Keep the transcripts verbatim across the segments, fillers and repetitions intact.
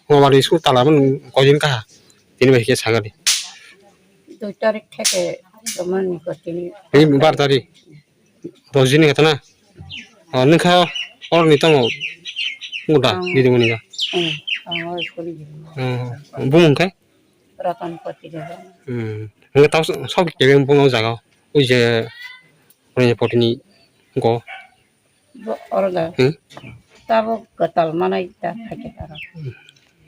Ongolwadi school tala mani koidin kaha? Tini bai khe sagadi. Dui tarik theke romani ko tini. Tini bar tarik. Dos din ni kata na? O, nokha oroni tongo. Muda, ang didi muni ga. Hmm, ang oi kuli didi. Hmm, bumung khe? Ratan Poti didi. Hmm, nokha tau sok kebeng bumung jaga. Ui je, oroni potini go. Bo oro da. Hmm? Tabuk kwtal manai ta khaikhe aro.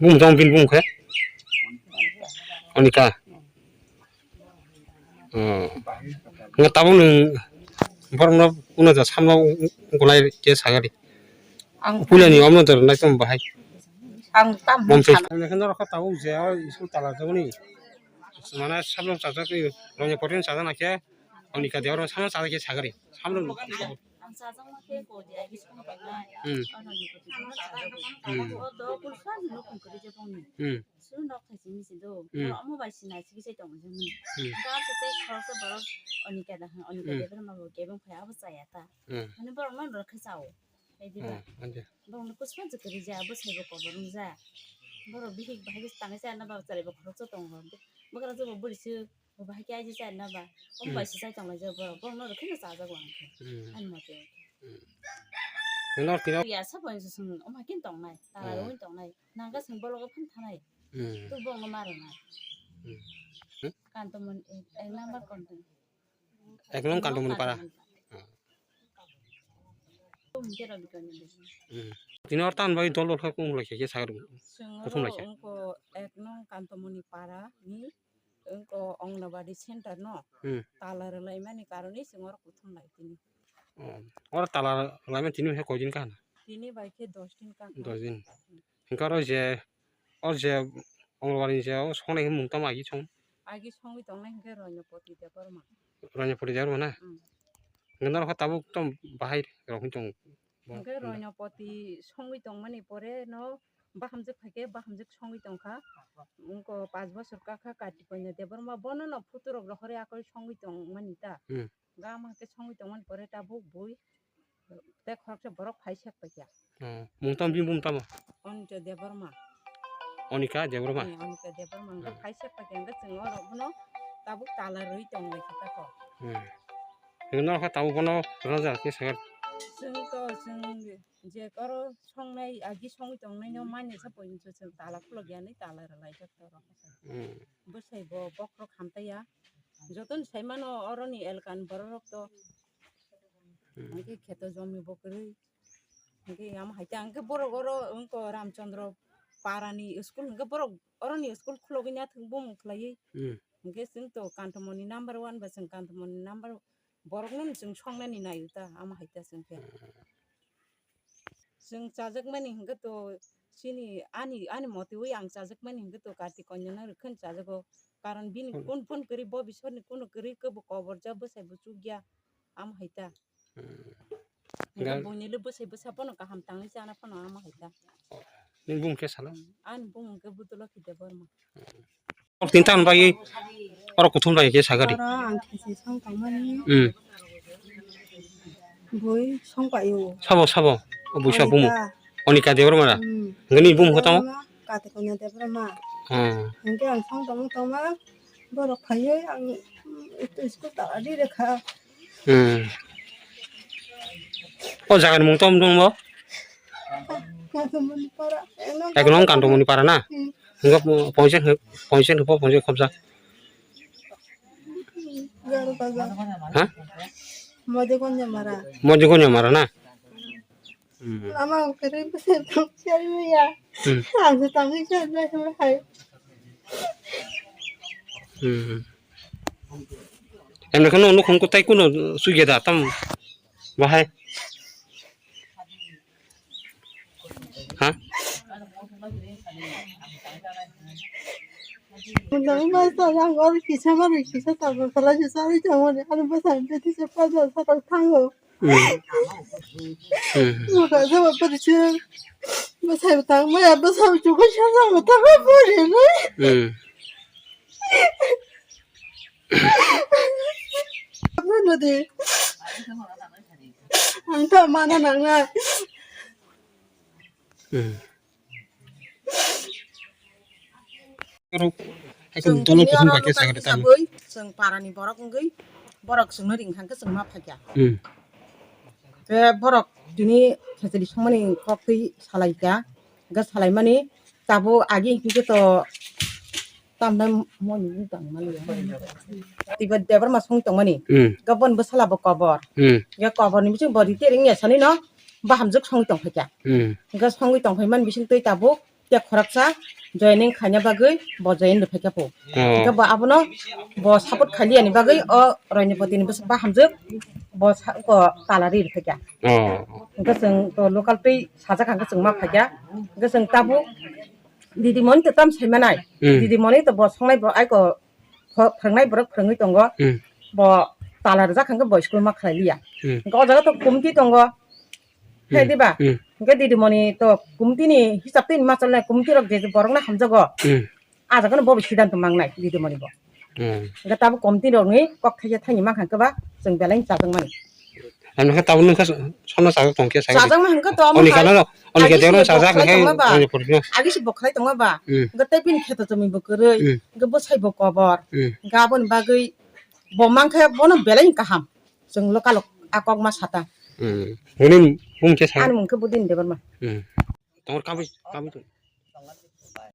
Bumung tong bin bumung khe? Onika. Hmm. Nga tabuk nwng borokno unaja samno gulai khe sagadi. Ang puilani omo dor nai tong bahai. Ang tam mom pe. Ang khe norok tabuk je o school tala jaboni. Mane samno chajak, rongya potin chajak nakhe. Onika de oro samno chajak khe sagadi. Samno. Ang chajakma khe kodi agi song paina. Hmm. Ano ni kodi song chajakma. Hmm. O do kursa ni nokong kodi je bongni. Hmm. Su nok thai simi si do. Hmm. Oro omo bai sinai sigi sai tong jeng ni. Hmm. Ga se te khoroksa borok Onika da ha, Onika Hmm. Debbarma bo kebeng phai abo chaya ta. Hmm. Mane borok no rok khe chao. Hai di ba. Hmm, ande. Borok no kusma jikari ja, bo sai bo kobor wng ja. Borok bihik bahai tangsa na ba chari bo khoroksa tongo. Bwkra jabo buri su. Bo bahai khe aji chai na ba? Omo Hmm. bai se chai tong lai jak borok. Borok no rw kheno chajak wang khe. Hmm. Ani mote. Hmm. Nor tino. Ya sa bai se sung omo hai khe tong nai. Tala Hmm. rwi tong nai. Nang ga sung bologo phan thanai. Hmm. Tu borok no ma rw nai. Hmm. Hmm? Kantomon ek, ek number kantomon. Ek nong kantomon para. Hmm. Tum khe rw bikon ni. Hmm. Tino tan bai dol dol kha kum lai khe sa rw. Sung Kuthum lai khe. Ungko ek nong kantomoni para ni Wngkha Anganwadi center no Hmm. Tala rwlaimani karone chwng oro kuthum lai tini. Oh. Oro tala rwlaimani tini hai koidin kaham? Tini bai khe dos din kaham. Dos din. Hwnkhe oro je, o je Anganwadi je o songnai mung tamo agi song? Agi songwi tongnai hwnkhe Roinopoti Debbarma. Roinopoti Debbarma na? Hmm. Hwnkhe norok tabuk tong bahai rok wng tong. Hwnkhe Roinopoti songwi tongmani pore no bahamjwk phaikhe bahamjwk songwi tongkha. Wngkha panch bosor kakha Kartik Kanya Debbarma bono no photo rok rohorwi akoi songwi tongmani ta. Hmm. Gama khe songwi tongmani pore tabuk bui tei khoroksa borok phai sek paikha. Oh, mung tamo bini bumung tamo? Onika Debbarma. Onika Debbarma? Eh, Onika Debbarma hwnkhe Hmm. phai sek paikha hwnkhe chwng oro bono tabuk tala rwi tong lai kha tako. Hmm. Hwnkhe norok tabuk bono raja khe sakha. Chwng to chwng je oro songnai agi songwi tongnai no manya sa poinso chwng tala khulok ya nai tala rwlaijak to rok. Hmm. Bwsai bo bokhorok hamtaiya. Jotono sai mano oroni elakani bororok to Hmm. hwnkhe kheto jomi bo kwrwi. Hwnkhe amo hai ta hwnkhe borok oro wngkha Ramchandra parani school hwnkhe borok oroni school khulogwi nathok bumung khlaiwi. Hmm. Hwnkhe chwng to Kantomoni number one ba chwng Kantomoni number borokno chwng songnani naio ta amo hai ta chwng khe. Hmm. Chwng chajakmani hwnkhe to chini ani, ani motiwi ang chajakmani hwnkhe to Kartik Kanya no rwkheno chajago. Karon bini Hmm. kun phun kwrwi bo bisor ni kunu kwrwi khe bo kobor ja bwsai bo chukya. Amo hai ta. Hmm. Hwnkhe Ga- buini le bwsai bwsa phano kaham tangwi chana phano amo hai ta. Nini bumung khe sala? Ani bumung khe Budulokhi Debbarma. Tin tan bai oro kuthum bai khe sagadi. Oro ang khesi song tongmani. Hmm. Bui song paio. Sabo, sabo. O buisa bumung. Onika. Onika Debbarma ra? Hmm. Nini bumung khe tamo? Debbarma, Kartik Kanya Debbarma. Hmm. Hwnkhe ang song tongma tongma borok phaiwi ang, mm, school tala di rekha. Hmm. O jaga ni mung tamo dong bo? Kantomoni para. Ek nong Kantomoni para na? Hmm. Hwnkhe po-, ponsen hwp-, ponsen hwpo ponsen khobjak. Garo bajar. Ha? Mojogonja mara. Mojogonja mara na? Hmm. Ama kere bese tong chari ya. Hmm. Ang se tang chari ya hai. Hmm. Em, kheno nukhung kutai kuno sugya da tam bahai. Ha? Nang ma sa yang or kisa mar kisa ta ba sala je sari jang wani ano ba sa beti se pa ja sa ta thango. Hmm. Hmm. Mo ka sa ba pa je. Ba sa ta ma ya ba sa ju ko sa sa ma ta ba pa je no. Hmm. Ano de. Ang ta mana nang na. Hmm. Oro, hai Chwng dolo tini kuthum oro kha khe local sakhe tamo. Hisabwi chwng parani borok wngwi borok chwngno ring thangkhe chwng ma phaikha. Hmm. Khe borok tini khechari songmani kok twi salaikha. Hwnkhe salaimani tabuk agi hinkhe to tamnai moni wng tongmani. Tiba Debbarma songwi tongmani. Hmm. Hwnkhe boni bwsala bo kobor. Hmm. Hwnkhe koborni bising bo rite ring ya sanino bahamjwk songwi tongphaikha. Hmm. Hwnkhe songwi tongphaimani bising twi tabuk tei khoroksa joining khaina bagwi bo join rwphaikha po. Oh. Hwnkhe bo abono bo support khailiyani bagwi o Roinipotini bwswk bahamjwk bo sa-, ko tala ri rwphaikha. Oh. Hwnkhe chwng to local twi sajak hwnkhe chwng ma phaikha. Hwnkhe chwng tabuk didimoni to tam saimanai. Hmm. Didimoni to bo songnai bo aiko pho-, phwrwngnai borok phwrwngwi tongo. Hmm. Bo tala rijak hwnkhe bo school ma khlai liya. Hmm. Hwnkhe o jaga to committee tongo. Hai Hmm. diba? Hmm. Hwnkhe didimoni to committee ni hisab twi ma chalnai, committee rok je je borokno hamjago. Hmm. A jaga no bo siddhanto mangnai didimoni bo. Hmm. Hwnkhe tabuk committee rokni kok thaisa thaini mankha hwnkhe ba chwng belai chajakmani. Ano khe tabuk nung khe sono chajak tong khe sai. Chajakma hwnkhe to omo Oni hai. Kano, oni khe Agi degno si bo sajak khlai hai, tongma ba? Oni purino. Agi si bo khlai tongma ba? Hmm. Hwnkhe tei bini kheto chumui bo kwrwi. Hmm. Hwnkhe bwsai bo kobor. Hmm. Hwnkhe aboni bagwi bo mankhe bono belai kaham. Chwng local a kok ma sata. Hmm. Nini mung khe sa? Ani mung khe Budin Debbarma. Hmm. Tongor kabui, kabui.